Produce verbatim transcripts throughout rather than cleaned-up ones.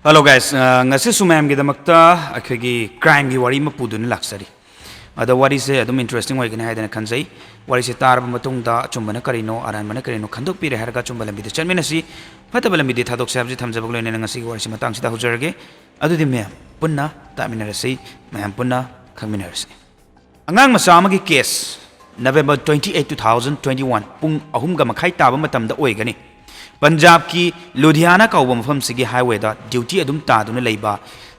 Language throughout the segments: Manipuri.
Hello guys, ꯑ, ꯉꯁꯤꯁꯨ ꯃꯌꯥꯝꯒꯤꯗꯃꯛꯇ ꯑꯩꯈꯣꯏꯒꯤ crimeꯒꯤ ꯋꯥꯔꯤ ꯑꯃ ꯄꯨꯗꯨꯅ ꯂꯥꯛꯆꯔꯤ꯫ ꯑꯗꯣ ꯋꯥꯔꯤꯁꯦ ꯑꯗꯨꯝ interesting ꯑꯣꯏꯒꯅꯤ ꯍꯥꯏꯗꯅ ꯈꯟꯖꯩ꯫ ꯋꯥꯔꯤꯁꯦ ꯇꯥꯔꯕ ꯃꯇꯨꯡꯗ ꯑꯆꯨꯝꯕꯅ ꯀꯔꯤꯅꯣ, ꯑꯔꯥꯟꯕꯅ ꯀꯔꯤꯅꯣ ꯈꯟꯗꯣꯛꯄꯤꯔꯦ ꯍꯥꯏꯔꯒ ꯑꯆꯨꯝꯕ ꯂꯝꯕꯤꯗ ꯆꯠꯃꯤꯟꯅꯁꯤ꯫ ꯐꯠꯇꯕ ꯂꯝꯕꯤꯗꯤ ꯊꯥꯗꯣꯛꯁꯤ ꯍꯥꯏꯕꯁꯤ ꯊꯝꯖꯕꯒ ꯂꯣꯏꯅꯅ ꯉꯁꯤꯒꯤ ꯋꯥꯔꯤꯁꯤ ꯃꯇꯥꯡꯁꯤꯗ ꯍꯧꯖꯔꯒꯦ꯫ ꯑꯗꯨꯗꯤ ꯃꯌꯥꯝ ꯄꯨꯟꯅ ꯇꯥꯃꯤꯟꯅꯔꯁꯤ, ꯃꯌꯥꯝ ꯄꯨꯟꯅ ꯈꯪꯃꯤꯟꯅꯔꯁꯤ꯫ ꯑꯉꯥꯡ ꯃꯆꯥ ꯑꯃꯒꯤ case, November twenty eight, two thousand twenty one, ꯄꯨꯡ ꯑꯍꯨꯝꯒ ꯃꯈꯥꯏ ꯇꯥꯕ ꯃꯇꯝꯗ ꯑꯣꯏꯒꯅꯤ꯫ ꯄꯟꯖꯥꯕꯀꯤ ꯂꯨꯙꯤꯌꯥꯅꯥ ꯀꯧꯕ ꯃꯐꯝꯁꯤꯒꯤ highwayꯗ duty ꯑꯗꯨꯝ ꯇꯥꯗꯨꯅ ꯂꯩꯕ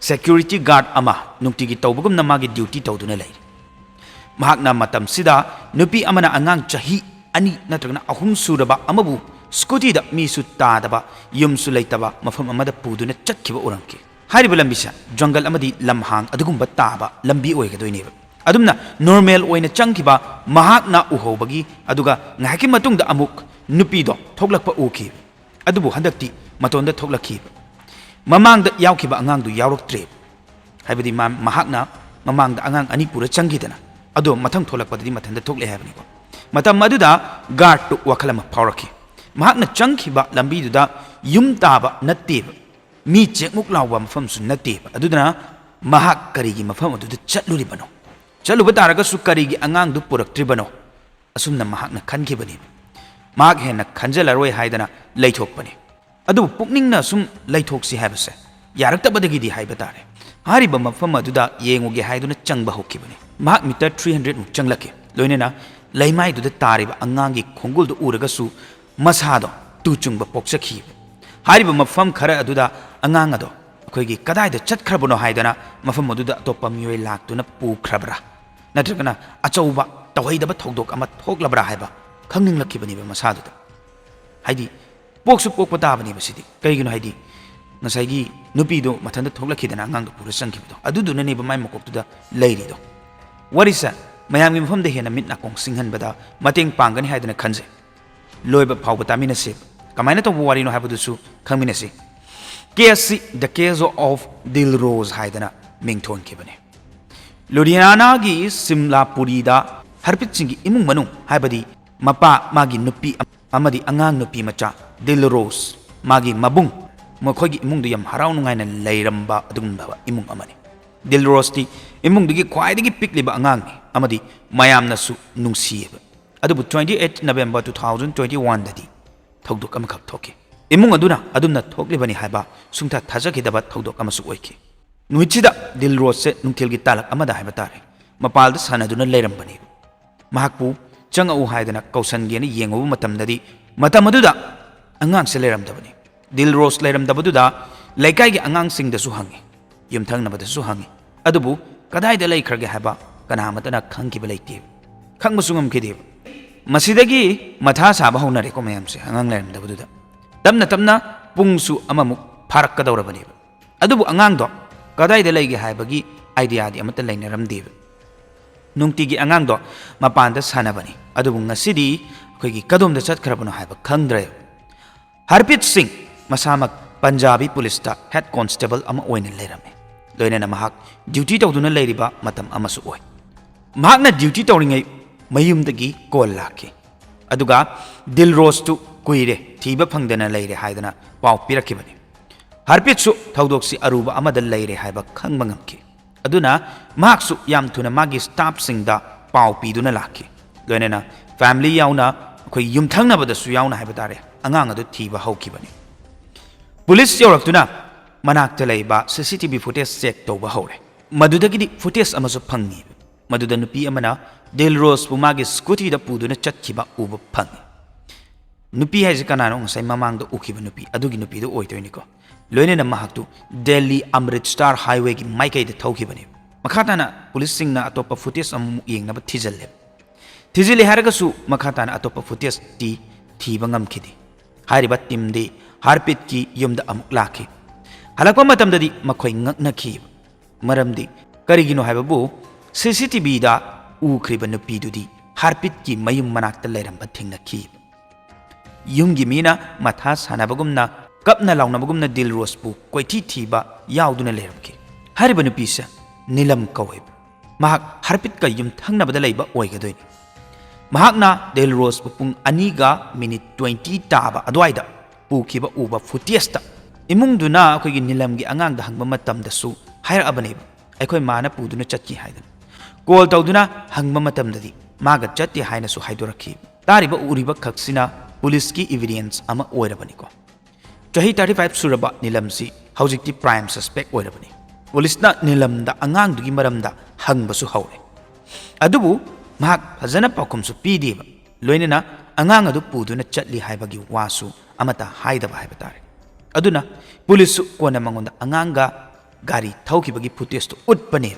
security guard ꯑꯃ ꯅꯨꯡꯇꯤꯒꯤ ꯇꯧꯕꯒꯨꯝꯅ ꯃꯥꯒꯤ duty ꯇꯧꯗꯨꯅ ꯂꯩꯔꯤ꯫ ꯃꯍꯥꯛꯅ ꯃꯇꯝꯁꯤꯗ ꯅꯨꯄꯤ ꯑꯃꯅ ꯑꯉꯥꯡ ꯆꯍꯤ ꯑꯅꯤ ꯅꯠꯇ꯭ꯔꯒꯅ ꯑꯍꯨꯝ ꯁꯨꯔꯕ ꯑꯃꯕꯨ scootyꯗ ꯃꯤꯁꯨ ꯇꯥꯗꯕ, ꯌꯨꯝꯁꯨ ꯂꯩꯇꯕ ꯃꯐꯝ ꯑꯃꯗ ꯄꯨꯗꯨꯅ ꯆꯠꯈꯤꯕ ꯎꯔꯝꯈꯤ꯫ ꯍꯥꯏꯔꯤꯕ ꯂꯝꯕꯤꯁꯦ ꯖꯪꯒꯜ ꯑꯃꯗꯤ ꯂꯝꯍꯥꯡ ꯑꯗꯨꯒꯨꯝꯕ ꯇꯥꯕ ꯂꯝꯕꯤ ꯑꯣꯏꯒꯗꯣꯏꯅꯦꯕ꯫ ꯑꯗꯨꯝꯅ normal ꯑꯣꯏꯅ ꯆꯪꯈꯤꯕ ꯃꯍꯥꯛꯅ ꯎꯍꯧꯕꯒꯤ, ꯑꯗꯨꯒ ꯉꯥꯏꯍꯥꯛꯀꯤ ꯃꯇꯨꯡꯗ ꯑꯃꯨꯛ ꯅꯨꯄꯤꯗꯣ ꯊꯣꯛꯂꯛꯄ ꯎꯈꯤ꯫ ꯑꯗꯨꯕꯨ ꯍꯟꯗꯛꯇꯤ ꯃꯇꯣꯟꯗ ꯊꯣꯛꯂꯛꯈꯤꯕ꯫ ꯃꯃꯥꯡꯗ ꯌꯥꯎꯈꯤꯕ ꯑꯉꯥꯡꯗꯨ ꯌꯥꯎꯔꯛꯇ꯭ꯔꯦ꯫ ꯍꯥꯏꯕꯗꯤ ꯃꯥ-, ꯃꯍꯥꯛꯅ ꯃꯃꯥꯡꯗ ꯑꯉꯥꯡ ꯑꯅꯤ ꯄꯨꯔ ꯆꯪꯈꯤꯗꯅ, ꯑꯗꯣ ꯃꯊꯪ ꯊꯣꯛꯂꯛꯄꯗꯗꯤ ꯃꯊꯟꯇ ꯊꯣꯛꯂꯛꯑꯦ ꯍꯥꯏꯕꯅꯤꯀꯣ꯫ ꯃꯇꯝ ꯑꯗꯨꯗ guardꯇꯨ ꯋꯥꯈꯜ ꯑꯃ ꯐꯥꯎꯔꯛꯈꯤ꯫ ꯃꯍꯥꯛꯅ ꯆꯪꯈꯤꯕ ꯂꯝꯕꯤꯗꯨꯗ ꯌꯨꯝ ꯇꯥꯕ ꯅꯠꯇꯦꯕ, ꯃꯤ ꯆꯦꯛꯃꯨꯛ ꯂꯥꯎꯕ ꯃꯐꯝꯁꯨ ꯅꯠꯇꯦꯕ꯫ ꯑꯗꯨꯗꯨꯅ ꯃꯍꯥꯛ ꯀꯔꯤꯒꯤ ꯃꯐꯝ ꯑꯗꯨꯗ ꯆꯠꯂꯨꯔꯤꯕꯅꯣ? ꯆꯠꯂꯨꯕ ꯇꯥꯔꯒꯁꯨ ꯀꯔꯤꯒꯤ ꯑꯉꯥꯡꯗꯨ ꯄꯨꯔꯛꯇ꯭ꯔꯤꯕꯅꯣ? ꯑꯁꯨꯝꯅ ꯃꯍꯥꯛꯅ ꯈꯟꯈꯤꯕꯅꯤ꯫ ꯃꯍꯥꯛ ꯍꯦꯟꯅ ꯈꯟꯖꯜꯂꯔꯣꯏ ꯍꯥꯏꯗꯅ ꯂꯩꯊꯣꯛꯄꯅꯤ꯫ ꯑꯗꯨꯕꯨ ꯄꯨꯛꯅꯤꯡꯅ ꯁꯨꯝ ꯂꯩꯊꯣꯛꯁꯤ ꯍꯥꯏꯕꯁꯦ ꯌꯥꯔꯛꯇꯕꯗꯒꯤꯗꯤ ꯍꯥꯏꯕ ꯇꯥꯔꯦ, ꯍꯥꯏꯔꯤꯕ ꯃꯐꯝ ꯑꯗꯨꯗ ꯌꯦꯡꯉꯨꯒꯦ ꯍꯥꯏꯗꯨꯅ ꯆꯪꯕ ꯍꯧꯈꯤꯕꯅꯤ꯫ ꯃꯍꯥꯛ meter three hundred ꯃꯨꯛ ꯆꯪꯂꯛꯈꯤ꯫ ꯂꯣꯏꯅꯅ ꯂꯩꯃꯥꯏꯗꯨꯗ ꯇꯥꯔꯤꯕ ꯑꯉꯥꯡꯒꯤ ꯈꯣꯡꯒꯨꯜꯗꯨ ꯎꯔꯒꯁꯨ ꯃꯁꯥꯗꯣ ꯇꯨ ꯆꯨꯡꯕ ꯄꯣꯛꯆꯈꯤ꯫ ꯍꯥꯏꯔꯤꯕ ꯃꯐꯝ ꯈꯔ ꯑꯗꯨꯗ ꯑꯉꯥꯡ ꯑꯗꯣ ꯑꯩꯈꯣꯏꯒꯤ ꯀꯗꯥꯏꯗ ꯆꯠꯈ꯭ꯔꯕꯅꯣ ꯍꯥꯏꯗꯅ ꯃꯐꯝ ꯑꯗꯨꯗ ꯑꯇꯣꯞꯄ ꯃꯤꯑꯣꯏ ꯂꯥꯛꯇꯨꯅ ꯄꯨꯈ꯭ꯔꯕ꯭ꯔꯥ, ꯅꯠꯇ꯭ꯔꯒꯅ ꯑꯆꯧꯕ ꯇꯧꯍꯩꯗꯕ ꯊꯧꯗꯣꯛ ꯑꯃ ꯊꯣꯛꯂꯕ꯭ꯔꯥ ꯍꯥꯏꯕ ꯈꯪꯅꯤꯡꯂꯛꯈꯤꯕꯅꯦꯕ ꯃꯁꯥꯗꯨꯗ꯫ ꯍꯥꯏꯗꯤ ꯄꯣꯛꯁꯨ ꯄꯣꯛꯄ ꯇꯥꯕꯅꯦꯕ ꯁꯤꯗꯤ꯫ ꯀꯩꯒꯤꯅꯣ ꯍꯥꯏꯗꯤ ꯉꯁꯥꯏꯒꯤ ꯅꯨꯄꯤꯗꯣ ꯃꯊꯟꯇ ꯊꯣꯛꯂꯛꯈꯤꯗꯅ ꯑꯉꯥꯡꯗꯣ ꯄꯨꯔ ꯆꯪꯈꯤꯕꯗꯣ, ꯑꯗꯨꯗꯨꯅꯅꯦꯕ ꯃꯥꯏ ꯃꯀꯣꯛꯇꯨꯗ ꯂꯩꯔꯤꯗꯣ꯫ ꯋꯥꯔꯤꯁꯦ ꯃꯌꯥꯝꯒꯤ ꯃꯐꯝꯗ ꯍꯦꯟꯅ ꯃꯤꯠ ꯅꯥꯀꯣꯡ ꯁꯤꯡꯍꯟꯕꯗ ꯃꯇꯦꯡ ꯄꯥꯡꯒꯅꯤ ꯍꯥꯏꯗꯅ ꯈꯟꯖꯩ꯫ ꯂꯣꯏꯕ ꯐꯥꯎꯕ ꯇꯥꯃꯤꯟꯅꯁꯤ꯫ ꯀꯃꯥꯏꯅ ꯇꯧꯕ ꯋꯥꯔꯤꯅꯣ ꯍꯥꯏꯕꯗꯨꯁꯨ ꯈꯪꯃꯤꯟꯅꯁꯤ꯫ Case ꯑꯁꯤ The Case of Dilrose ꯍꯥꯏꯗꯅ ꯃꯤꯡ ꯊꯣꯟꯈꯤꯕꯅꯤ꯫ ꯂꯨꯙꯤꯌꯥꯅꯥꯒꯤ ꯁꯤꯝꯂꯥꯄꯨꯔꯤꯗ ꯍꯔꯄꯤꯠ ꯁꯤꯡꯒꯤ ꯏꯃꯨꯡ ꯃꯅꯨꯡ, ꯍꯥꯏꯕꯗꯤ ꯃꯄꯥ, ꯃꯥꯒꯤ ꯅꯨꯄꯤ ꯑꯃꯗꯤ ꯑꯉꯥꯡ ꯅꯨꯄꯤ ꯃꯆꯥ ꯗꯤꯜꯔꯣꯁ, ꯃꯥꯒꯤ ꯃꯕꯨꯡ ꯃꯈꯣꯏꯒꯤ ꯏꯃꯨꯡꯗꯨ ꯌꯥꯝ ꯍꯔꯥꯎ ꯅꯨꯡꯉꯥꯏꯅ ꯂꯩꯔꯝꯕ ꯑꯗꯨꯒꯨꯝꯂꯕ ꯏꯃꯨꯡ ꯑꯃꯅꯤ꯫ ꯗꯤꯜꯔꯣꯁꯇꯤ ꯏꯃꯨꯡꯗꯨꯒꯤ ꯈ꯭ꯋꯥꯏꯗꯒꯤ ꯄꯤꯛꯂꯤꯕ ꯑꯉꯥꯡꯅꯤ ꯑꯃꯗꯤ ꯃꯌꯥꯝꯅꯁꯨ ꯅꯨꯡꯁꯤꯌꯦꯕ꯫ ꯑꯗꯨꯕꯨ twenty eight November two thousand twenty oneꯗꯗꯤ ꯊꯧꯗꯣꯛ ꯑꯃꯈꯛ ꯊꯣꯛꯈꯤ꯫ ꯏꯃꯨꯡ ꯑꯗꯨꯅ ꯑꯗꯨꯝꯅ ꯊꯣꯛꯂꯤꯕꯅꯤ ꯍꯥꯏꯕ ꯁꯨꯡꯊꯥ ꯊꯥꯖꯈꯤꯗꯕ ꯊꯧꯗꯣꯛ ꯑꯃꯁꯨ ꯑꯣꯏꯈꯤ꯫ ꯅꯨꯃꯤꯠꯁꯤꯗ ꯗꯤꯜꯔꯣꯁꯁꯦ ꯅꯨꯡꯊꯤꯜꯒꯤ ꯇꯥꯂꯛ ꯑꯃꯗ ꯍꯥꯏꯕ ꯇꯥꯔꯦ, ꯃꯄꯥꯜꯗ ꯁꯥꯟꯅꯗꯨꯅ ꯂꯩꯔꯝꯕꯅꯤ꯫ ꯃꯍꯥꯛꯄꯨ ꯆꯪꯉꯛꯎ ꯍꯥꯏꯗꯅ ꯀꯧꯁꯟꯒꯦꯅ ꯌꯦꯡꯉꯨꯕ ꯃꯇꯝꯗꯗꯤ, ꯃꯇꯝ ꯑꯗꯨꯗ ꯑꯉꯥꯡꯁꯦ ꯂꯩꯔꯝꯗꯕꯅꯤ꯫ ꯗꯤꯜꯔꯣꯁ ꯂꯩꯔꯝꯗꯕꯗꯨꯗ ꯂꯩꯀꯥꯏꯒꯤ ꯑꯉꯥꯡꯁꯤꯡꯗꯁꯨ ꯍꯪꯉꯤ, ꯌꯨꯝꯊꯪꯅꯕꯗꯁꯨ ꯍꯪꯉꯤ, ꯑꯗꯨꯕꯨ ꯀꯗꯥꯏꯗ ꯂꯩꯈ꯭ꯔꯒꯦ ꯍꯥꯏꯕ ꯀꯅꯥ ꯑꯃꯠꯇꯅ ꯈꯪꯈꯤꯕ ꯂꯩꯇꯦ, ꯈꯪꯕꯁꯨ ꯉꯝꯈꯤꯗꯦꯕ꯫ ꯃꯁꯤꯗꯒꯤ ꯃꯊꯥ ꯁꯥꯕ ꯍꯧꯅꯔꯦꯀꯣ ꯃꯌꯥꯝꯁꯦ, ꯑꯉꯥꯡ ꯂꯩꯔꯝꯗꯕꯗꯨꯗ꯫ ꯇꯞꯅ ꯇꯞꯅ ꯄꯨꯡꯁꯨ ꯑꯃꯃꯨꯛ ꯐꯥꯔꯛꯀꯗꯧꯔꯕꯅꯦꯕ꯫ ꯑꯗꯨꯕꯨ ꯑꯉꯥꯡꯗꯣ ꯀꯗꯥꯏꯗ ꯂꯩꯒꯦ ꯍꯥꯏꯕꯒꯤ ꯑꯥꯏꯗꯤꯌꯥꯗꯤ ꯑꯃꯠꯇ ꯂꯩꯅꯔꯝꯗꯦꯕ꯫ ꯅꯨꯡꯇꯤꯒꯤ ꯑꯉꯥꯡꯗꯣ ꯃꯄꯥꯟꯗ ꯁꯥꯟꯅꯕꯅꯤ, ꯑꯗꯨꯕꯨ ꯉꯁꯤꯗꯤ ꯑꯩꯈꯣꯏꯒꯤ ꯀꯗꯣꯝꯗ ꯆꯠꯈ꯭ꯔꯕꯅꯣ ꯍꯥꯏꯕ ꯈꯪꯗ꯭ꯔꯦ꯫ ꯍꯔꯄꯤꯠ ꯁꯤꯡ ꯃꯁꯥꯃꯛ ꯄꯟꯖꯥꯕꯤ ꯄꯨꯂꯤꯁꯇ ꯍꯦꯗ ꯀꯣꯟꯁꯇꯦꯕꯜ ꯑꯃ ꯑꯣꯏꯅ ꯂꯩꯔꯝꯃꯤ, ꯂꯣꯏꯅꯅ ꯃꯍꯥꯛ ꯗ꯭ꯌꯨꯇꯤ ꯇꯧꯗꯨꯅ ꯂꯩꯔꯤꯕ ꯃꯇꯝ ꯑꯃꯁꯨ ꯑꯣꯏ꯫ ꯃꯍꯥꯛꯅ ꯗ꯭ꯌꯨꯇꯤ ꯇꯧꯔꯤꯉꯩ ꯃꯌꯨꯝꯗꯒꯤ ꯀꯣꯜ ꯂꯥꯛꯈꯤ, ꯑꯗꯨꯒ ꯗꯤꯜꯔꯣꯁꯇꯨ ꯀꯨꯏꯔꯦ, ꯊꯤꯕ ꯐꯪꯗꯅ ꯂꯩꯔꯦ ꯍꯥꯏꯗꯅ ꯄꯥꯎ ꯄꯤꯔꯛꯈꯤꯕꯅꯤ꯫ ꯍꯔꯄꯤꯠꯁꯨ ꯊꯧꯗꯣꯛꯁꯤ ꯑꯔꯨꯕ ꯑꯃꯗ ꯂꯩꯔꯦ ꯍꯥꯏꯕ ꯈꯪꯕ ꯉꯝꯈꯤ꯫ ꯑꯗꯨꯅ ꯃꯍꯥꯛꯁꯨ ꯌꯥꯝ ꯊꯨꯅ ꯃꯥꯒꯤ ꯁ꯭ꯇꯥꯐꯁꯤꯡꯗ ꯄꯥꯎ ꯄꯤꯗꯨꯅ ꯂꯥꯛꯈꯤ, ꯂꯣꯏꯅꯅ ꯐꯦꯃꯤꯂꯤ ꯌꯥꯎꯅ, ꯑꯩꯈꯣꯏ ꯌꯨꯝꯊꯪꯅꯕꯗꯁꯨ ꯌꯥꯎꯅ ꯍꯥꯏꯕ ꯇꯥꯔꯦ, ꯑꯉꯥꯡ ꯑꯗꯨ ꯊꯤꯕ ꯍꯧꯈꯤꯕꯅꯤ꯫ ꯄꯨꯂꯤꯁ ꯌꯧꯔꯛꯇꯨꯅ ꯃꯅꯥꯛꯇ ꯂꯩꯕ ꯁꯤ C T V footage check ꯇꯧꯕ ꯍꯧꯔꯦ꯫ ꯃꯗꯨꯗꯒꯤꯗꯤ ꯐꯨꯇꯦꯖ ꯑꯃꯁꯨ ꯐꯪꯉꯤ, ꯃꯗꯨꯗ ꯅꯨꯄꯤ ꯑꯃꯅ ꯗꯤꯜꯔꯣꯁꯄꯨ ꯃꯥꯒꯤ ꯁ꯭ꯀꯨꯇꯤꯗ ꯄꯨꯗꯨꯅ ꯆꯠꯈꯤꯕ ꯎꯕ ꯐꯪꯉꯤ꯫ ꯅꯨꯄꯤ ꯍꯥꯏꯁꯦ ꯀꯅꯥꯅꯣ? ꯉꯁꯥꯏ ꯃꯃꯥꯡꯗ ꯎꯈꯤꯕ ꯅꯨꯄꯤ, ꯑꯗꯨꯒꯤ ꯅꯨꯄꯤꯗꯨ ꯑꯣꯏꯗꯣꯏꯅꯤꯀꯣ꯫ ꯂꯣꯏꯅꯅ ꯃꯍꯥꯛꯇꯨ ꯗꯦꯜꯂꯤ ꯑꯃ꯭ꯔꯤꯠꯁꯇꯥꯔ ꯍꯥꯏꯋꯦꯒꯤ ꯃꯥꯏꯀꯩꯗ ꯊꯧꯈꯤꯕꯅꯤ꯫ ꯃꯈꯥ ꯇꯥꯅ ꯄꯨꯂꯤꯁꯁꯤꯡꯅ ꯑꯇꯣꯞꯄ ꯐꯨꯇꯦꯖ ꯑꯃꯃꯨꯛ ꯌꯦꯡꯅꯕ ꯊꯤꯖꯤꯜꯂꯦ꯫ ꯊꯤꯖꯤꯜꯂꯦ ꯍꯥꯏꯔꯒꯁꯨ ꯃꯈꯥ ꯇꯥꯅ ꯑꯇꯣꯞꯄ ꯐꯨꯇꯦꯖꯇꯤ ꯊꯤꯕ ꯉꯝꯈꯤꯗꯦ꯫ ꯍꯥꯏꯔꯤꯕ ꯇꯤꯝꯗꯤ ꯍꯥꯔꯄꯤꯠꯀꯤ ꯌꯨꯝꯗ ꯑꯃꯨꯛ ꯂꯥꯛꯈꯤ꯫ ꯍꯜꯂꯛꯄ ꯃꯇꯝꯗꯗꯤ ꯃꯈꯣꯏ ꯉꯛꯅꯈꯤ꯫ ꯃꯔꯝꯗꯤ ꯀꯔꯤꯒꯤꯅꯣ ꯍꯥꯏꯕꯕꯨ, ꯁꯤ ꯁꯤ ꯇꯤ ꯚꯤꯗ ꯎꯈ꯭ꯔꯤꯕ ꯅꯨꯄꯤꯗꯨꯗꯤ ꯍꯥꯔꯄꯤꯠꯀꯤ ꯃꯌꯨꯝ ꯃꯅꯥꯛꯇ ꯂꯩꯔꯝꯕ ꯊꯦꯡꯅꯈꯤ꯫ ꯌꯨꯝꯒꯤ ꯃꯤꯅ ꯃꯊꯥ ꯁꯥꯟꯅꯕꯒꯨꯝꯅ, ꯀꯞꯅ ꯂꯥꯎꯅꯕꯒꯨꯝꯅ ꯗꯤꯜꯔꯣꯁꯄꯨ ꯀꯣꯏꯊꯤ ꯊꯤꯕ ꯌꯥꯎꯗꯨꯅ ꯂꯩꯔꯝꯈꯤ꯫ ꯍꯥꯏꯔꯤꯕ ꯅꯨꯄꯤꯁꯦ ꯅꯤꯂꯝ ꯀꯧꯋꯦꯕ꯫ ꯃꯍꯥꯛ ꯍꯥꯔꯄꯤꯠꯀ ꯌꯨꯝꯊꯪꯅꯕꯗ ꯂꯩꯕ ꯑꯣꯏꯒꯗꯣꯏꯅꯤ꯫ ꯃꯍꯥꯛꯅ ꯗꯤꯜꯔꯣꯁꯄꯨ ꯄꯨꯡ ꯑꯅꯤꯒ ꯃꯤꯅꯤꯠ ꯇ꯭ꯋꯦꯟꯇꯤ ꯇꯥꯕ ꯑꯗꯨꯋꯥꯏꯗ ꯄꯨꯈꯤꯕ ꯎꯕ ꯐꯨꯇꯦꯖꯇ ꯏꯃꯨꯡꯗꯨꯅ ꯑꯩꯈꯣꯏꯒꯤ ꯅꯤꯂꯝꯒꯤ ꯑꯉꯥꯡꯗ ꯍꯪꯕ ꯃꯇꯝꯗꯁꯨ ꯍꯥꯏꯔꯛꯑꯕꯅꯦꯕ, "ꯑꯩꯈꯣꯏ ꯃꯥꯅ ꯄꯨꯗꯨꯅ ꯆꯠꯈꯤ" ꯍꯥꯏꯗꯅ꯫ ꯀꯣꯜ ꯇꯧꯗꯨꯅ ꯍꯪꯕ ꯃꯇꯝꯗꯗꯤ ꯃꯥꯒ ꯆꯠꯇꯦ ꯍꯥꯏꯅꯁꯨ ꯍꯥꯏꯗꯣꯔꯛꯈꯤ꯫ ꯇꯥꯔꯤꯕ ꯎꯔꯤꯕ ꯈꯛꯁꯤꯅ ꯄꯨꯂꯤꯁꯀꯤ ꯏꯚꯤꯗꯦꯟꯁ ꯑꯃ ꯑꯣꯏꯔꯕꯅꯤꯀꯣ꯫ ꯆꯍꯤ thirty five ꯁꯨꯔꯕ ꯅꯤꯂꯝꯁꯤ ꯍꯧꯖꯤꯛꯇꯤ ꯄ꯭ꯔꯥꯏꯝ ꯁꯁꯄꯦꯛ ꯑꯣꯏꯔꯕꯅꯤ꯫ ꯄꯨꯂꯤꯁꯅ ꯅꯤꯂꯝꯗ ꯑꯉꯥꯡꯗꯨꯒꯤ ꯃꯔꯝꯗ ꯍꯪꯕꯁꯨ ꯍꯧꯔꯦ꯫ ꯑꯗꯨꯕꯨ ꯃꯍꯥꯛ ꯐꯖꯅ ꯄꯥꯎꯈꯨꯝꯁꯨ ꯄꯤꯗꯦꯕ, ꯂꯣꯏꯅꯅ ꯑꯉꯥꯡ ꯑꯗꯨ ꯄꯨꯗꯨꯅ ꯆꯠꯂꯤ ꯍꯥꯏꯕꯒꯤ ꯋꯥꯁꯨ ꯑꯃꯠꯇ ꯍꯥꯏꯗꯕ ꯍꯥꯏꯕ ꯇꯥꯔꯦ꯫ ꯑꯗꯨꯅ ꯄꯨꯂꯤꯁꯁꯨ ꯀꯣꯟꯅ ꯃꯉꯣꯟꯗ ꯑꯉꯥꯡꯒ ꯒꯥꯔꯤ ꯊꯧꯈꯤꯕꯒꯤ ꯐꯨꯇꯦꯖꯇꯨ ꯎꯠꯄꯅꯦ꯫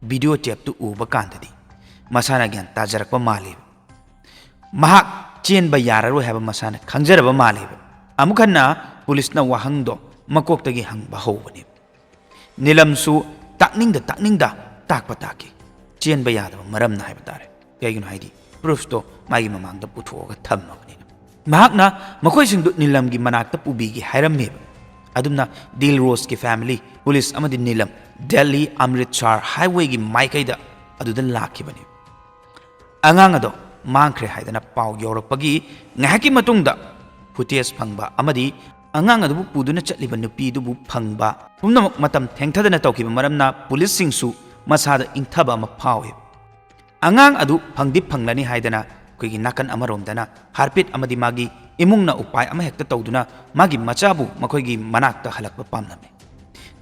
ꯚꯤꯗꯤꯑꯣ ꯇꯦꯞꯇꯨ ꯎꯕ ꯀꯥꯟꯗꯗꯤ ꯃꯁꯥꯅ ꯒ꯭ꯌꯥꯟ ꯇꯥꯖꯔꯛꯄ ꯃꯥꯜꯂꯦ꯫ ꯃꯍꯥꯛ ꯆꯦꯟꯕ ꯌꯥꯔꯔꯣꯏ ꯍꯥꯏꯕ ꯃꯁꯥꯅ ꯈꯪꯖꯔꯕ ꯃꯥꯜꯂꯦꯕ꯫ ꯑꯃꯨꯛ ꯍꯟꯅ ꯄꯨꯂꯤꯁꯅ ꯋꯥꯍꯪꯗꯣ ꯃꯀꯣꯛꯇꯒꯤ ꯍꯪꯕ ꯍꯧꯕꯅꯦ꯫ ꯅꯤꯂꯝꯁꯨ ꯇꯥꯛꯅꯤꯡꯗ ꯇꯥꯛꯅꯤꯡꯗ ꯇꯥꯛꯄ ꯇꯥꯛꯈꯤ꯫ ꯆꯦꯟꯕ ꯌꯥꯗꯕ ꯃꯔꯝꯅ ꯍꯥꯏꯕ ꯇꯥꯔꯦ꯫ ꯀꯩꯒꯤꯅꯣ ꯍꯥꯏꯗꯤ ꯄ꯭ꯔꯨꯐꯇꯣ ꯃꯥꯒꯤ ꯃꯃꯥꯡꯗ ꯄꯨꯊꯣꯛꯑꯒ ꯊꯝꯃꯕꯅꯤꯅ꯫ ꯃꯍꯥꯛꯅ ꯃꯈꯣꯏꯁꯤꯡꯗꯨ ꯅꯤꯂꯝꯒꯤ ꯃꯅꯥꯛꯇ ꯄꯨꯕꯤꯒꯦ ꯍꯥꯏꯔꯝꯃꯦꯕ꯫ ꯑꯗꯨꯝꯅ ꯗꯤꯜ ꯔꯣꯁꯀꯤ ꯐꯦꯃꯤꯂꯤ, ꯄꯨꯂꯤꯁ ꯑꯃꯗꯤ ꯅꯤꯂꯝ ꯗꯦꯜꯂꯤ ꯑꯃ꯭ꯔꯤꯠꯁꯔ ꯍꯥꯏꯋꯦꯒꯤ ꯃꯥꯏꯀꯩꯗ ꯑꯗꯨꯗ ꯂꯥꯛꯈꯤꯕꯅꯤ꯫ ꯑꯉꯥꯡ ꯑꯗꯣ ꯃꯥꯡꯈ꯭ꯔꯦ ꯍꯥꯏꯗꯅ ꯄꯥꯎ ꯌꯧꯔꯛꯄꯒꯤ ꯉꯥꯏꯍꯥꯛꯀꯤ ꯃꯇꯨꯡꯗ ꯐꯨꯇꯦꯖ ꯐꯪꯕ ꯑꯃꯗꯤ ꯑꯉꯥꯡ ꯑꯗꯨꯕꯨ ꯄꯨꯗꯨꯅ ꯆꯠꯂꯤꯕ ꯅꯨꯄꯤꯗꯨꯕꯨ ꯐꯪꯕ ꯄꯨꯝꯅꯃꯛ ꯃꯇꯝ ꯊꯦꯡꯊꯗꯅ ꯇꯧꯈꯤꯕ ꯃꯔꯝꯅ ꯄꯨꯂꯤꯁꯁꯤꯡꯁꯨ ꯃꯁꯥꯗ ꯏꯪꯊꯕ ꯑꯃ ꯐꯥꯎꯏ꯫ ꯑꯉꯥꯡ ꯑꯗꯨ ꯐꯪꯗꯤ ꯐꯪꯂꯅꯤ ꯍꯥꯏꯗꯅ ꯑꯩꯈꯣꯏꯒꯤ ꯅꯥꯀꯟ ꯑꯃꯔꯣꯝꯗꯅ ꯍꯥꯔꯄꯤꯠ ꯑꯃꯗꯤ ꯃꯥꯒꯤ ꯏꯃꯨꯡꯅ ꯎꯄꯥꯏ ꯑꯃꯍꯦꯛꯇ ꯇꯧꯗꯨꯅ ꯃꯥꯒꯤ ꯃꯆꯥꯕꯨ ꯃꯈꯣꯏꯒꯤ ꯃꯅꯥꯛꯇ ꯍꯜꯂꯛꯄ ꯄꯥꯝꯂꯝꯃꯤ꯫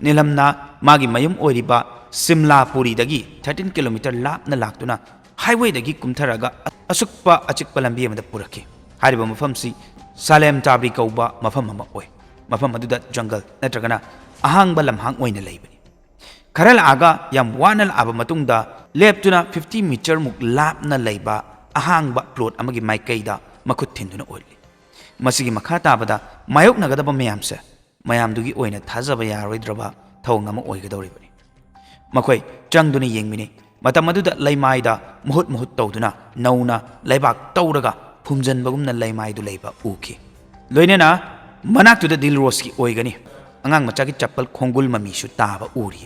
ꯅꯤꯂꯝꯅ ꯃꯥꯒꯤ ꯃꯌꯨꯝ ꯑꯣꯏꯔꯤꯕ ꯁꯤꯝꯂꯥ ꯄꯨꯔꯤꯗꯒꯤ thirteen kilometre ꯂꯥꯞꯅ ꯂꯥꯛꯇꯨꯅ ꯍꯥꯏꯋꯦꯗꯒꯤ ꯀꯨꯝꯊꯔꯒ ꯑꯁꯨꯛꯄ ꯑꯆꯤꯛꯄ ꯂꯝꯕꯤ ꯑꯃꯗ ꯄꯨꯔꯛꯈꯤ꯫ ꯍꯥꯏꯔꯤꯕ ꯃꯐꯝꯁꯤ ꯁꯥꯂꯦꯝ ꯇꯥꯕ꯭ꯔꯤ ꯀꯧꯕ ꯃꯐꯝ ꯑꯃ ꯑꯣꯏ꯫ ꯃꯐꯝ ꯑꯗꯨꯗ ꯖꯪꯒꯜ ꯅꯠꯇ꯭ꯔꯒꯅ ꯑꯍꯥꯡꯕ ꯂꯝꯍꯥꯡ ꯑꯣꯏꯅ ꯂꯩꯕꯅꯤ꯫ ꯈꯔ ꯂꯥꯛꯑꯒ ꯌꯥꯝ ꯋꯥꯅ ꯂꯥꯛꯑꯕ ꯃꯇꯨꯡꯗ ꯂꯦꯞꯇꯨꯅ fifty metre ꯃꯨꯛ ꯂꯥꯞꯅ ꯂꯩꯕ ꯑꯍꯥꯡꯕ ꯄ꯭ꯂꯣꯠ ꯑꯃꯒꯤ ꯃꯥꯏꯀꯩꯗ ꯃꯈꯨꯠ ꯊꯤꯟꯗꯨꯅ ꯑꯣꯠꯂꯤ꯫ ꯃꯁꯤꯒꯤ ꯃꯈꯥ ꯇꯥꯕꯗ ꯃꯥꯌꯣꯛꯅꯒꯗꯕ ꯃꯌꯥꯝꯁꯦ ꯃꯌꯥꯝꯗꯨꯒꯤ ꯑꯣꯏꯅ ꯊꯥꯖꯕ ꯌꯥꯔꯣꯏꯗ꯭ꯔꯕ ꯊꯧꯑꯣꯡ ꯑꯃ ꯑꯣꯏꯒꯗꯧꯔꯤꯕꯅꯤ꯫ ꯃꯈꯣꯏ ꯆꯪꯗꯨꯅ ꯌꯦꯡꯃꯤꯟꯅꯩ꯫ ꯃꯇꯝ ꯑꯗꯨꯗ ꯂꯩꯃꯥꯏꯗ ꯃꯍꯨꯠ ꯃꯍꯨꯠ ꯇꯧꯗꯨꯅ ꯅꯧꯅ ꯂꯩꯕꯥꯛ ꯇꯧꯔꯒ ꯐꯨꯝꯖꯤꯟꯕꯒꯨꯝꯅ ꯂꯩꯃꯥꯏꯗꯨ ꯂꯩꯕ ꯎꯈꯤ꯫ ꯂꯣꯏꯅꯅ ꯃꯅꯥꯛꯇꯨꯗ ꯗꯤꯜ ꯔꯣꯁꯀꯤ ꯑꯣꯏꯒꯅꯤ꯫ ꯑꯉꯥꯡ ꯃꯆꯥꯒꯤ ꯆꯞꯄꯜ ꯈꯣꯡꯒꯨꯜ ꯃꯃꯤꯁꯨ ꯇꯥꯕ ꯎꯔꯤ꯫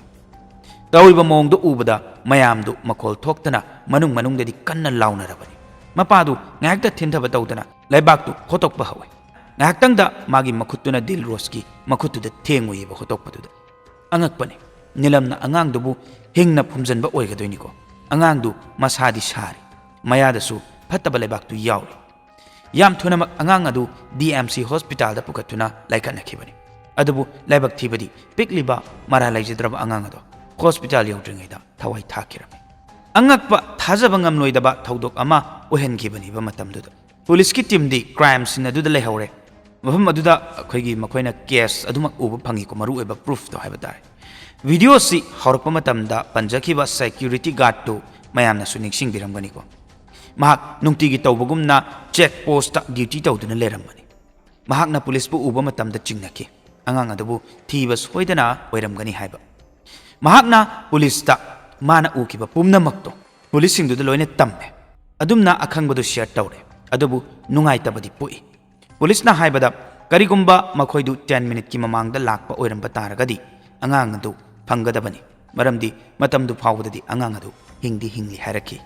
ꯇꯧꯔꯤꯕ ꯃꯑꯣꯡꯗꯨ ꯎꯕꯗ ꯃꯌꯥꯝꯗꯨ ꯃꯈꯣꯜ ꯊꯣꯛꯇꯅ ꯃꯅꯨꯡ ꯃꯅꯨꯡꯗꯗꯤ ꯀꯟꯅ ꯂꯥꯎꯅꯔꯕꯅꯤ꯫ ꯃꯄꯥꯗꯨ ꯉꯥꯏꯍꯥꯛꯇ ꯊꯤꯟꯊꯕ ꯇꯧꯗꯅ ꯂꯩꯕꯥꯛꯇꯨ ꯍꯣꯇꯣꯛꯄ ꯍꯧꯏ꯫ ꯉꯥꯏꯍꯥꯛꯇꯪꯗ ꯃꯥꯒꯤ ꯃꯈꯨꯠꯇꯨꯅ ꯗꯤꯜꯔꯣꯁꯀꯤ ꯃꯈꯨꯠꯇꯨꯗ ꯊꯦꯡꯉꯨꯏꯌꯦꯕ ꯍꯣꯇꯣꯛꯄꯗꯨꯗ꯫ ꯑꯉꯛꯄꯅꯤ, ꯅꯤꯂꯝꯅ ꯑꯉꯥꯡꯗꯨꯕꯨ ꯍꯤꯡꯅ ꯐꯨꯝꯖꯤꯟꯕ ꯑꯣꯏꯒꯗꯣꯏꯅꯤꯀꯣ꯫ ꯑꯉꯥꯡꯗꯨ ꯃꯁꯥꯗꯤ ꯁꯥꯔꯤ, ꯃꯌꯥꯗꯁꯨ ꯐꯠꯇꯕ ꯂꯩꯕꯥꯛꯇꯨ ꯌꯥꯎꯔꯤ꯫ ꯌꯥꯝ ꯊꯨꯅꯃꯛ ꯑꯉꯥꯡ ꯑꯗꯨ ꯗꯤ ꯑꯦꯝ ꯁꯤ ꯍꯣꯁꯄꯤꯇꯥꯜꯗ ꯄꯨꯈꯠꯇꯨꯅ ꯂꯥꯏꯀꯠꯅꯈꯤꯕꯅꯤ꯫ ꯑꯗꯨꯕꯨ ꯂꯥꯏꯕꯛ ꯊꯤꯕꯗꯤ ꯄꯤꯛꯂꯤꯕ ꯃꯔꯥ ꯂꯩꯖꯗ꯭ꯔꯕ ꯑꯉꯥꯡ ꯑꯗꯣ ꯍꯣꯁꯄꯤꯇꯥꯜ ꯌꯧꯗ꯭ꯔꯤꯉꯩꯗ ꯊꯋꯥꯏ ꯊꯥꯈꯤꯔꯝꯃꯤ꯫ ꯑꯉꯛꯄ, ꯊꯥꯖꯕ ꯉꯝꯂꯣꯏꯗꯕ ꯊꯧꯗꯣꯛ ꯑꯃ ꯑꯣꯏꯍꯟꯈꯤꯕꯅꯤꯕ ꯃꯇꯝꯗꯨꯗ꯫ ꯄꯨꯂꯤꯁꯀꯤ ꯇꯤꯝꯗꯤ ꯀ꯭ꯔꯥꯏꯝ ꯁꯤꯟ ꯑꯗꯨꯗ ꯂꯩꯍꯧꯔꯦ꯫ ꯃꯐꯝ ꯑꯗꯨꯗ ꯑꯩꯈꯣꯏꯒꯤ ꯃꯈꯣꯏꯅ ꯀꯦꯁ ꯑꯗꯨꯃꯛ ꯎꯕ ꯐꯪꯉꯤꯀꯣ, ꯃꯔꯨꯑꯣꯏꯕ ꯄ꯭ꯔꯨꯐꯇꯣ ꯍꯥꯏꯕ ꯇꯥꯔꯦ꯫ ꯚꯤꯗꯤꯑꯣꯁꯤ ꯍꯧꯔꯛꯄ ꯃꯇꯝꯗ ꯄꯟꯖꯈꯤꯕ ꯁꯦꯀ꯭ꯌꯨꯔꯤꯇꯤ ꯒꯥꯔꯗꯇꯨ ꯃꯌꯥꯝꯅꯁꯨ ꯅꯤꯡꯁꯤꯡꯕꯤꯔꯝꯒꯅꯤꯀꯣ꯫ ꯃꯍꯥꯛ ꯅꯨꯡꯇꯤꯒꯤ ꯇꯧꯕꯒꯨꯝꯅ ꯆꯦꯛ ꯄꯣꯁꯇ ꯗ꯭ꯌꯨꯇꯤ ꯇꯧꯗꯨꯅ ꯂꯩꯔꯝꯕꯅꯤ꯫ ꯃꯍꯥꯛꯅ ꯄꯨꯂꯤꯁꯄꯨ ꯎꯕ ꯃꯇꯝꯗ ꯆꯤꯡꯅꯈꯤ, ꯑꯉꯥꯡ ꯑꯗꯨꯕꯨ ꯊꯤꯕ ꯁꯣꯏꯗꯅ ꯑꯣꯏꯔꯝꯒꯅꯤ ꯍꯥꯏꯕ꯫ ꯃꯍꯥꯛꯅ ꯄꯨꯂꯤꯁꯇ ꯃꯥꯅ ꯎꯈꯤꯕ ꯄꯨꯝꯅꯃꯛꯇꯣ ꯄꯨꯂꯤꯁꯁꯤꯡꯗꯨꯗ ꯂꯣꯏꯅ ꯇꯝꯃꯦ꯫ ꯑꯗꯨꯝꯅ ꯑꯈꯪꯕꯗꯨ ꯁꯤꯌꯔ ꯇꯧꯔꯦ꯫ ꯑꯗꯨꯕꯨ ꯅꯨꯡꯉꯥꯏꯇꯕꯗꯤ ꯄꯣꯛꯏ꯫ ꯄꯨꯂꯤꯁꯅ ꯍꯥꯏꯕꯗ, ꯀꯔꯤꯒꯨꯝꯕ ꯃꯈꯣꯏꯗꯨ ꯇꯦꯟ ꯃꯤꯅꯤꯠꯀꯤ ꯃꯃꯥꯡꯗ ꯂꯥꯛꯄ ꯑꯣꯏꯔꯝꯕ ꯇꯥꯔꯒꯗꯤ ꯑꯉꯥꯡ ꯑꯗꯨ ꯐꯪꯒꯗꯕꯅꯤ, ꯃꯔꯝꯗꯤ ꯃꯇꯝꯗꯨ ꯐꯥꯎꯕꯗꯗꯤ ꯑꯉꯥꯡ ꯑꯗꯨ ꯍꯤꯡꯗꯤ ꯍꯤꯡꯂꯤ ꯍꯥꯏꯔꯛꯈꯤ꯫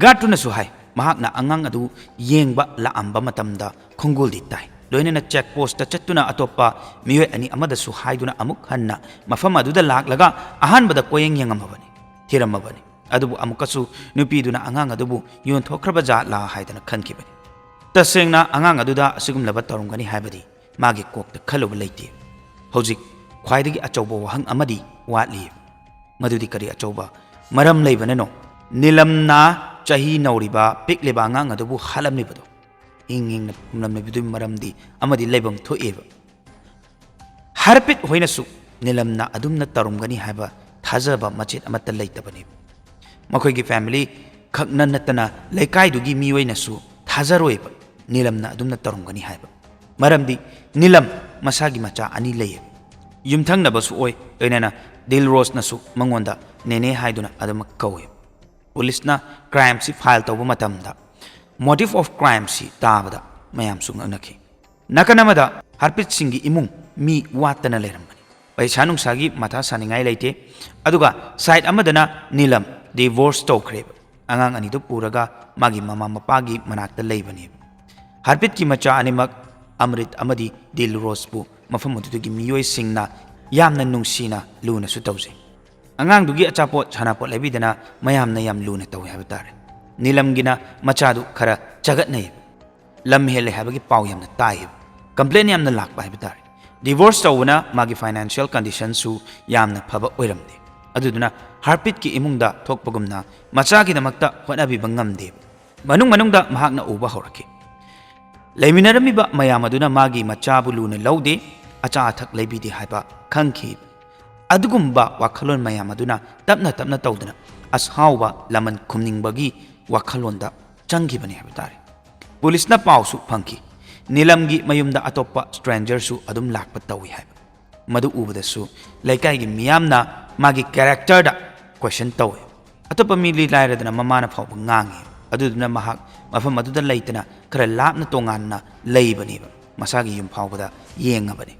ꯒꯥꯔꯗꯇꯨꯅꯁꯨ ꯍꯥꯏ, ꯃꯍꯥꯛꯅ ꯑꯉꯥꯡ ꯑꯗꯨ ꯌꯦꯡꯕ ꯂꯥꯛꯑꯝꯕ ꯃꯇꯝꯗ ꯈꯣꯡꯒꯨꯜꯗꯤ ꯇꯥꯏ꯫ ꯂꯣꯏꯅꯅ ꯆꯦꯛ ꯄꯣꯁꯇ ꯆꯠꯇꯨꯅ ꯑꯇꯣꯞꯄ ꯃꯤꯑꯣꯏ ꯑꯅꯤ ꯑꯃꯗꯁꯨ ꯍꯥꯏꯗꯨꯅ ꯑꯃꯨꯛ ꯍꯟꯅ ꯃꯐꯝ ꯑꯗꯨꯗ ꯂꯥꯛꯂꯒ ꯑꯍꯥꯟꯕꯗ ꯀꯣꯌꯦꯡ ꯌꯦꯡꯉꯝꯃꯕꯅꯤ, ꯊꯤꯔꯝꯃꯕꯅꯤ꯫ ꯑꯗꯨꯕꯨ ꯑꯃꯨꯛꯀꯁꯨ ꯅꯨꯄꯤꯗꯨꯅ ꯑꯉꯥꯡ ꯑꯗꯨꯕꯨ ꯌꯣꯟꯊꯣꯛꯈ꯭ꯔꯕ ꯖꯥꯠꯂꯥ ꯍꯥꯏꯗꯅ ꯈꯟꯈꯤꯕꯅꯤ꯫ ꯇꯁꯦꯡꯅ ꯑꯉꯥꯡ ꯑꯗꯨꯗ ꯑꯁꯤꯒꯨꯝꯂꯕ ꯇꯧꯔꯝꯒꯅꯤ ꯍꯥꯏꯕꯗꯤ ꯃꯥꯒꯤ ꯀꯣꯛꯇ ꯈꯜꯂꯨꯕ ꯂꯩꯇꯦ꯫ ꯍꯧꯖꯤꯛ ꯈ꯭ꯋꯥꯏꯗꯒꯤ ꯑꯆꯧꯕ ꯋꯥꯍꯪ ꯑꯃꯗꯤ ꯋꯥꯠꯂꯤ꯫ ꯃꯗꯨꯗꯤ ꯀꯔꯤ ꯑꯆꯧꯕ ꯃꯔꯝ ꯂꯩꯕꯅꯅꯣ? ꯅꯤꯂꯝꯅ ꯆꯍꯤ ꯅꯧꯔꯤꯕ ꯄꯤꯛꯂꯤꯕ ꯑꯉꯥꯡ ꯑꯗꯨꯕꯨ ꯍꯥꯠꯂꯝꯂꯤꯕꯗꯣ, ꯍꯤꯡ ꯍꯤꯡꯅ ꯐꯨꯝꯂꯝꯂꯤꯕꯗꯨꯒꯤ ꯃꯔꯝꯗꯤ ꯑꯃꯗꯤ ꯂꯩꯐꯝ ꯊꯣꯛꯑꯦꯕ꯫ ꯍꯔꯄꯤꯠ ꯍꯣꯏꯅꯁꯨ ꯅꯤꯂꯝꯅ ꯑꯗꯨꯝꯅ ꯇꯧꯔꯝꯒꯅꯤ ꯍꯥꯏꯕ ꯊꯥꯖꯕ ꯃꯆꯦꯠ ꯑꯃꯠꯇ ꯂꯩꯇꯕꯅꯦꯕ꯫ ꯃꯈꯣꯏꯒꯤ ꯐꯦꯃꯤꯂꯤ ꯈꯛꯅ ꯅꯠꯇꯅ ꯂꯩꯀꯥꯏꯗꯨꯒꯤ ꯃꯤꯑꯣꯏꯅꯁꯨ ꯊꯥꯖꯔꯣꯏꯕ ꯅꯤꯂꯝꯅ ꯑꯗꯨꯝꯅ ꯇꯧꯔꯝꯒꯅꯤ ꯍꯥꯏꯕ꯫ ꯃꯔꯝꯗꯤ ꯅꯤꯂꯝ ꯃꯁꯥꯒꯤ ꯃꯆꯥ ꯑꯅꯤ ꯂꯩꯌꯦꯕ꯫ ꯌꯨꯝꯊꯪꯅꯕꯁꯨ ꯑꯣꯏ, ꯂꯣꯏꯅꯅ ꯗꯤꯜꯔꯣꯁꯅꯁꯨ ꯃꯉꯣꯟꯗ ꯅꯦꯅꯦ ꯍꯥꯏꯗꯨꯅ ꯑꯗꯨꯃꯛ ꯀꯧꯋꯦ꯫ ꯄꯨꯂꯤꯁꯅ ꯀ꯭ꯔꯥꯏꯝꯁꯤ ꯐꯥꯏꯜ ꯇꯧꯕ ꯃꯇꯝꯗ motive of crimeꯁꯤ ꯇꯥꯕꯗ ꯃꯌꯥꯝꯁꯨ ꯉꯛꯅꯈꯤ꯫ ꯅꯥꯀꯟ ꯑꯃꯗ ꯍꯔꯄꯤꯠ ꯁꯤꯡꯒꯤ ꯏꯃꯨꯡ ꯃꯤ ꯋꯥꯠꯇꯅ ꯂꯩꯔꯝꯕꯅꯤ꯫ ꯄꯩꯁꯥ ꯅꯨꯡꯁꯥꯒꯤ ꯃꯊꯥ ꯁꯥꯅꯤꯡꯉꯥꯏ ꯂꯩꯇꯦ꯫ ꯑꯗꯨꯒ ꯁꯥꯏꯠ ꯑꯃꯗꯅ ꯅꯤꯂꯝ ꯗꯤꯚꯣꯔꯁ ꯇꯧꯈ꯭ꯔꯦꯕ꯫ ꯑꯉꯥꯡ ꯑꯅꯤꯗꯨ ꯄꯨꯔꯒ ꯃꯥꯒꯤ ꯃꯃꯥ ꯃꯄꯥꯒꯤ ꯃꯅꯥꯛꯇ ꯂꯩꯕꯅꯦꯕ꯫ ꯍꯔꯄꯤꯠꯀꯤ ꯃꯆꯥ ꯑꯅꯤꯃꯛ ꯑꯃ꯭ꯔꯤꯠ ꯑꯃꯗꯤ ꯗꯤꯜ ꯔꯣꯁꯄꯨ ꯃꯐꯝ ꯑꯗꯨꯗꯒꯤ ꯃꯤꯑꯣꯏꯁꯤꯡꯅ ꯌꯥꯝꯅ ꯅꯨꯡꯁꯤꯅ ꯂꯨꯅꯁꯨ ꯇꯧꯖꯩ꯫ ꯑꯉꯥꯡꯗꯨꯒꯤ ꯑꯆꯥꯄꯣꯠ ꯁꯥꯟꯅꯄꯣꯠ ꯂꯩꯕꯤꯗꯅ ꯃꯌꯥꯝꯅ ꯌꯥꯝ ꯂꯨꯅ ꯇꯧꯏ ꯍꯥꯏꯕ ꯇꯥꯔꯦ꯫ ꯅꯤꯂꯝꯒꯤꯅ ꯃꯆꯥꯗꯨ ꯈꯔ ꯆꯒꯠꯅꯩ, ꯂꯝ ꯍꯦꯜꯂꯦ ꯍꯥꯏꯕꯒꯤ ꯄꯥꯎ ꯌꯥꯝꯅ ꯇꯥꯏ, ꯀꯝꯄ꯭ꯂꯦꯟ ꯌꯥꯝꯅ ꯂꯥꯛꯄ ꯍꯥꯏꯕ ꯇꯥꯔꯦ꯫ ꯗꯤꯚꯣꯔꯁ ꯇꯧꯕꯅ ꯃꯥꯒꯤ ꯐꯥꯏꯅꯥꯟꯁꯤꯌꯦꯜ ꯀꯟꯗꯤꯁꯟꯁꯨ ꯌꯥꯝꯅ ꯐꯕ ꯑꯣꯏꯔꯝꯗꯦ꯫ ꯑꯗꯨꯗꯨꯅ ꯍꯥꯔꯄꯤꯠꯀꯤ ꯏꯃꯨꯡꯗ ꯊꯣꯛꯄꯒꯨꯝꯅ ꯃꯆꯥꯒꯤꯗꯃꯛꯇ ꯍꯣꯠꯅꯕꯤꯕ ꯉꯝꯗꯦ꯫ ꯃꯅꯨꯡ ꯃꯅꯨꯡꯗ ꯃꯍꯥꯛꯅ ꯎꯕ ꯍꯧꯔꯛꯈꯤ꯫ ꯂꯩꯃꯤꯟꯅꯔꯝꯃꯤꯕ ꯃꯌꯥꯝ ꯑꯗꯨꯅ ꯃꯥꯒꯤ ꯃꯆꯥꯕꯨ ꯂꯨꯅ ꯂꯧꯗꯦ, ꯑꯆꯥ ꯑꯊꯛ ꯂꯩꯕꯤꯗꯦ ꯍꯥꯏꯕ ꯈꯪꯈꯤ꯫ ꯑꯗꯨꯒꯨꯝꯕ ꯋꯥꯈꯜꯂꯣꯟ ꯃꯌꯥꯝ ꯑꯗꯨꯅ ꯇꯞꯅ ꯇꯞꯅ ꯇꯧꯗꯨꯅ ꯑꯁꯥꯎꯕ ꯂꯃꯟ ꯈꯨꯝꯅꯤꯡꯕꯒꯤ ꯋꯥꯈꯜꯂꯣꯟꯗ ꯆꯪꯈꯤꯕꯅꯤ ꯍꯥꯏꯕ ꯇꯥꯔꯦ꯫ ꯄꯨꯂꯤꯁꯅ ꯄꯥꯎꯁꯨ ꯐꯪꯈꯤ, ꯅꯤꯂꯝꯒꯤ ꯃꯌꯨꯝꯗ ꯑꯇꯣꯞꯄ ꯁ꯭ꯇ꯭ꯔꯦꯟꯖꯔꯁꯨ ꯑꯗꯨꯝ ꯂꯥꯛꯄ ꯇꯧꯏ ꯍꯥꯏꯕ꯫ ꯃꯗꯨ ꯎꯕꯗꯁꯨ ꯂꯩꯀꯥꯏꯒꯤ ꯃꯤꯌꯥꯝꯅ ꯃꯥꯒꯤ ꯀꯦꯔꯦꯛꯇꯔꯗ ꯀꯣꯏꯁꯟ ꯇꯧꯏ꯫ ꯑꯇꯣꯞꯄ ꯃꯤꯗꯤ ꯂꯥꯏꯔꯗꯅ ꯃꯃꯥꯅ ꯐꯥꯎꯕ ꯉꯥꯡꯉꯤ꯫ ꯑꯗꯨꯗꯨꯅ ꯃꯍꯥꯛ ꯃꯐꯝ ꯑꯗꯨꯗ ꯂꯩꯇꯅ ꯈꯔ ꯂꯥꯞꯅ ꯇꯣꯉꯥꯟꯅ ꯂꯩꯕꯅꯦꯕ, ꯃꯁꯥꯒꯤ ꯌꯨꯝ ꯐꯥꯎꯕꯗ ꯌꯦꯡꯉꯕꯅꯤ꯫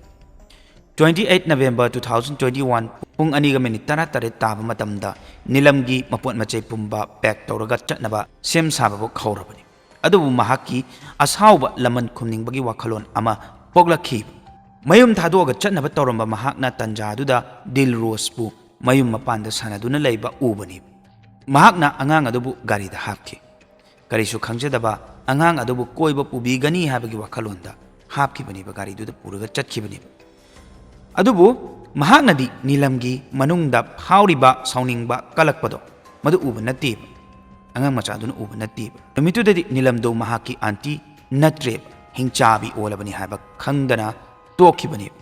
Twenty eight November two thousand twenty one, ꯄꯨꯡ ꯑꯅꯤꯒ ꯃꯤꯅꯤꯠ ꯇꯔꯥꯇꯔꯦꯠ ꯇꯥꯕ ꯃꯇꯝꯗ ꯅꯤꯂꯝꯒꯤ ꯃꯄꯣꯠ ꯃꯆꯩ ꯄꯨꯝꯕ ꯄꯦꯛ ꯇꯧꯔꯒ ꯆꯠꯅꯕ ꯁꯦꯝ ꯁꯥꯕꯕꯨ ꯍꯧꯔꯕꯅꯤ꯫ ꯑꯗꯨꯕꯨ ꯃꯍꯥꯛꯀꯤ ꯑꯁꯥꯎꯕ ꯂꯃꯟ ꯈꯨꯝꯅꯤꯡꯕꯒꯤ ꯋꯥꯈꯜꯂꯣꯟ ꯑꯃ ꯄꯣꯛꯂꯛꯈꯤ꯫ ꯃꯌꯨꯝ ꯊꯥꯗꯣꯛꯑꯒ ꯆꯠꯅꯕ ꯇꯧꯔꯝꯕ ꯃꯍꯥꯛꯅ ꯇꯟꯖꯥ ꯑꯗꯨꯗ ꯗꯤꯜ ꯔꯣꯁꯄꯨ ꯃꯌꯨꯝ ꯃꯄꯥꯟꯗ ꯁꯥꯟꯅꯗꯨꯅ ꯂꯩꯕ ꯎꯕꯅꯤ꯫ ꯃꯍꯥꯛꯅ ꯑꯉꯥꯡ ꯑꯗꯨꯕꯨ ꯒꯥꯔꯤꯗ ꯍꯥꯞꯈꯤ꯫ ꯀꯔꯤꯁꯨ ꯈꯪꯖꯗꯕ ꯑꯉꯥꯡ ꯑꯗꯨꯕꯨ ꯀꯣꯏꯕ ꯄꯨꯕꯤꯒꯅꯤ ꯍꯥꯏꯕꯒꯤ ꯋꯥꯈꯜꯂꯣꯟꯗ ꯍꯥꯞꯈꯤꯕꯅꯦꯕ, ꯒꯥꯔꯤꯗꯨꯗ ꯄꯨꯔꯒ ꯆꯠꯈꯤꯕꯅꯦꯕ꯫ ꯑꯗꯨꯕꯨ ꯃꯍꯥꯛꯅꯗꯤ ꯅꯤꯂꯝꯒꯤ ꯃꯅꯨꯡꯗ ꯐꯥꯎꯔꯤꯕ ꯁꯥꯎꯅꯤꯡꯕ ꯀꯜꯂꯛꯄꯗꯣ ꯃꯗꯨ ꯎꯕ ꯅꯠꯇꯦꯕ꯫ ꯑꯉꯥꯡ ꯃꯆꯥꯗꯨꯅ ꯎꯕ ꯅꯠꯇꯦꯕ꯫ ꯅꯨꯃꯤꯠꯇꯨꯗꯗꯤ ꯅꯤꯂꯝꯗꯣ ꯃꯍꯥꯛꯀꯤ ꯑꯥꯟꯇꯤ ꯅꯠꯇ꯭ꯔꯦꯕ, ꯍꯤꯡꯆꯥꯕꯤ ꯑꯣꯜꯂꯕꯅꯤ ꯍꯥꯏꯕ ꯈꯪꯗꯅ ꯇꯣꯛꯈꯤꯕꯅꯦꯕ꯫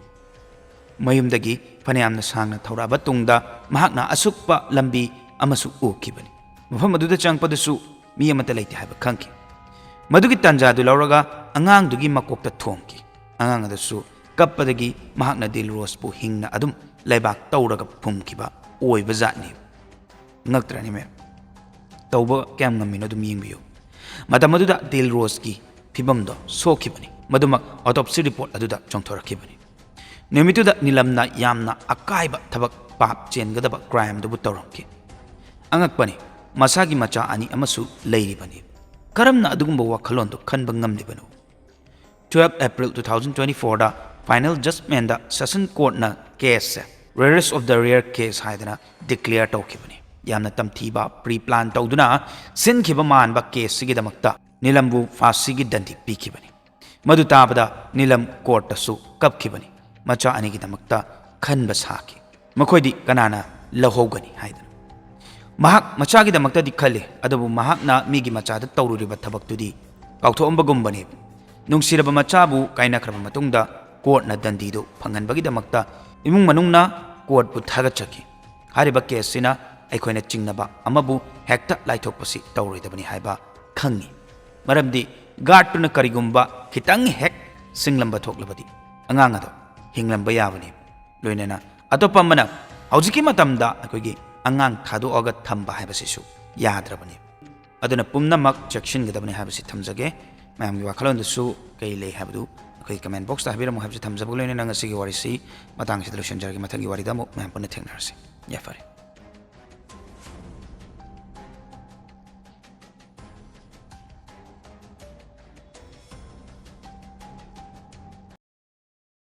ꯃꯌꯨꯝꯗꯒꯤ ꯐꯅꯌꯥꯝꯅ ꯁꯥꯡꯅ ꯊꯧꯔꯛꯑꯕ ꯇꯨꯡꯗ ꯃꯍꯥꯛꯅ ꯑꯁꯨꯛꯄ ꯂꯝꯕꯤ ꯑꯃꯁꯨ ꯎꯈꯤꯕꯅꯤ꯫ ꯃꯐꯝ ꯑꯗꯨꯗ ꯆꯪꯉꯛꯄꯗꯁꯨ ꯃꯤ ꯑꯃꯠꯇ ꯂꯩꯇꯦ ꯍꯥꯏꯕ ꯈꯪꯈꯤ꯫ ꯃꯗꯨꯒꯤ ꯇꯥꯟꯖꯥꯗꯨ ꯂꯧꯔꯒ ꯑꯉꯥꯡꯗꯨꯒꯤ ꯃꯀꯣꯛꯇ ꯊꯣꯝꯈꯤ꯫ ꯑꯉꯥꯡ ꯑꯗꯨꯁꯨ ꯀꯞꯄꯗꯒꯤ ꯃꯍꯥꯛꯅ ꯗꯤꯜ ꯔꯣꯁꯄꯨ ꯍꯤꯡꯅ ꯑꯗꯨꯝ ꯂꯩꯕꯥꯛ ꯇꯧꯔꯒ ꯐꯨꯝꯈꯤꯕ ꯑꯣꯏꯕ ꯖꯥꯠꯅꯤ꯫ ꯉꯛꯇ꯭ꯔꯅꯤ ꯃꯦꯝ? ꯇꯧꯕ ꯀꯌꯥꯝ ꯉꯝꯃꯤꯅꯣ ꯑꯗꯨꯝ ꯌꯦꯡꯕꯤꯌꯨ꯫ ꯃꯇꯝ ꯑꯗꯨꯗ ꯗꯤꯜ ꯔꯣꯁꯀꯤ ꯐꯤꯕꯝꯗꯣ ꯁꯣꯛꯈꯤꯕꯅꯤ꯫ ꯃꯗꯨꯃꯛ autopsy report ꯑꯗꯨꯗ ꯆꯣꯡꯊꯣꯔꯛꯈꯤꯕꯅꯤ꯫ ꯅꯨꯃꯤꯠꯇꯨꯗ ꯅꯤꯂꯝꯅ ꯌꯥꯝꯅ ꯑꯀꯥꯏꯕ ꯊꯕꯛ, ꯄꯥꯞ ꯆꯦꯟꯒꯗꯕ ꯀ꯭ꯔꯥꯏꯝꯗꯨꯕꯨ ꯇꯧꯔꯝꯈꯤ꯫ ꯑꯉꯛꯄꯅꯤ, ꯃꯁꯥꯒꯤ ꯃꯆꯥ ꯑꯅꯤ ꯑꯃꯁꯨ ꯂꯩꯔꯤꯕꯅꯤ꯫ ꯀꯔꯝꯅ ꯑꯗꯨꯒꯨꯝꯕ ꯋꯥꯈꯜꯂꯣꯟꯗꯨ ꯈꯟꯕ ꯉꯝꯂꯤꯕꯅꯣ? twelve April two thousand twenty fourꯗ final judgmentꯗ session courtꯅ caseꯁꯦ rarest of the rare case ꯍꯥꯏꯗꯅ declare ꯇꯧꯈꯤꯕꯅꯤ꯫ ꯌꯥꯝꯅ ꯇꯝꯊꯤꯕ, pre plan ꯇꯧꯗꯨꯅ ꯁꯤꯟꯈꯤꯕ ꯃꯥꯟꯕ caseꯁꯤꯒꯤꯗꯃꯛꯇ ꯅꯤꯂꯝꯕꯨ ꯐꯥꯁꯤꯒꯤ ꯗꯟꯗꯤ ꯄꯤꯈꯤꯕꯅꯤ꯫ ꯃꯗꯨ ꯇꯥꯕꯗ ꯅꯤꯂꯝ courtꯇꯁꯨ ꯀꯞꯈꯤꯕꯅꯤ꯫ ꯃꯆꯥ ꯑꯅꯤꯒꯤꯗꯃꯛꯇ ꯈꯟꯕ ꯁꯥꯈꯤ꯫ ꯃꯈꯣꯏꯗꯤ ꯀꯅꯥꯅ ꯂꯧꯍꯧꯒꯅꯤ ꯍꯥꯏꯗꯅ꯫ ꯃꯍꯥꯛ ꯃꯆꯥꯒꯤꯗꯃꯛꯇꯗꯤ ꯈꯜꯂꯤ, ꯑꯗꯨꯕꯨ ꯃꯍꯥꯛꯅ ꯃꯤꯒꯤ ꯃꯆꯥꯗ ꯇꯧꯔꯨꯔꯤꯕ ꯊꯕꯛꯇꯨꯗꯤ ꯀꯥꯎꯊꯣꯛꯑꯝꯕꯒꯨꯝꯕꯅꯤ꯫ ꯅꯨꯡꯁꯤꯔꯕ ꯃꯆꯥꯕꯨ ꯀꯥꯏꯅꯈ꯭ꯔꯕ ꯃꯇꯨꯡꯗ courtꯅ ꯗꯟꯗꯤꯗꯨ ꯐꯪꯍꯟꯕꯒꯤꯗꯃꯛꯇ ꯏꯃꯨꯡ ꯃꯅꯨꯡꯅ courtꯄꯨ ꯊꯥꯒꯠꯆꯈꯤ꯫ ꯍꯥꯏꯔꯤꯕ caseꯁꯤꯅ ꯑꯩꯈꯣꯏꯅ ꯆꯤꯡꯅꯕ ꯑꯃꯕꯨ ꯍꯦꯛꯇ ꯂꯥꯏꯊꯣꯛꯄꯁꯤ ꯇꯧꯔꯣꯏꯗꯕꯅꯤ ꯍꯥꯏꯕ ꯈꯪꯉꯤ꯫ ꯃꯔꯝꯗꯤ guardꯇꯨꯅ ꯀꯔꯤꯒꯨꯝꯕ ꯈꯤꯇꯪ ꯍꯦꯛ ꯁꯤꯡꯂꯝꯕ ꯊꯣꯛꯂꯕꯗꯤ ꯑꯉꯥꯡ ꯑꯗꯣ ꯍꯤꯡꯂꯝꯕ ꯌꯥꯕꯅꯤ꯫ ꯂꯣꯏꯅꯅ ꯑꯇꯣꯞꯄ ꯑꯃꯅ ꯍꯧꯖꯤꯛꯀꯤ ꯃꯇꯝꯗ ꯑꯩꯈꯣꯏꯒꯤ ꯑꯉꯥꯡ ꯊꯥꯗꯣꯛꯑꯒ ꯊꯝꯕ ꯍꯥꯏꯕꯁꯤꯁꯨ ꯌꯥꯗ꯭ꯔꯕꯅꯤ꯫ ꯑꯗꯨꯅ ꯄꯨꯝꯅꯃꯛ ꯆꯦꯛꯁꯤꯟꯒꯗꯕꯅꯤ ꯍꯥꯏꯕꯁꯤ ꯊꯝꯖꯒꯦ꯫ ꯃꯌꯥꯝꯒꯤ ꯋꯥꯈꯜꯂꯣꯟꯗꯁꯨ ꯀꯩ ꯂꯩ ꯍꯥꯏꯕꯗꯨ ꯑꯩꯈꯣꯏꯒꯤ comment boxꯇ ꯍꯥꯏꯕꯤꯔꯝꯃꯨ ꯍꯥꯏꯕꯁꯤ ꯊꯝꯖꯕꯒ ꯂꯣꯏꯅꯅ ꯉꯁꯤꯒꯤ ꯋꯥꯔꯤꯁꯤ ꯃꯇꯥꯡꯁꯤꯗ ꯂꯣꯏꯁꯤꯟꯖꯔꯒꯦ꯫ ꯃꯊꯪꯒꯤ ꯋꯥꯔꯤꯗ ꯑꯃꯨꯛ ꯃꯌꯥꯝ ꯄꯨꯟꯅ ꯊꯦꯡꯅꯔꯁꯤ꯫ ꯌꯥꯏꯐꯔꯦ꯫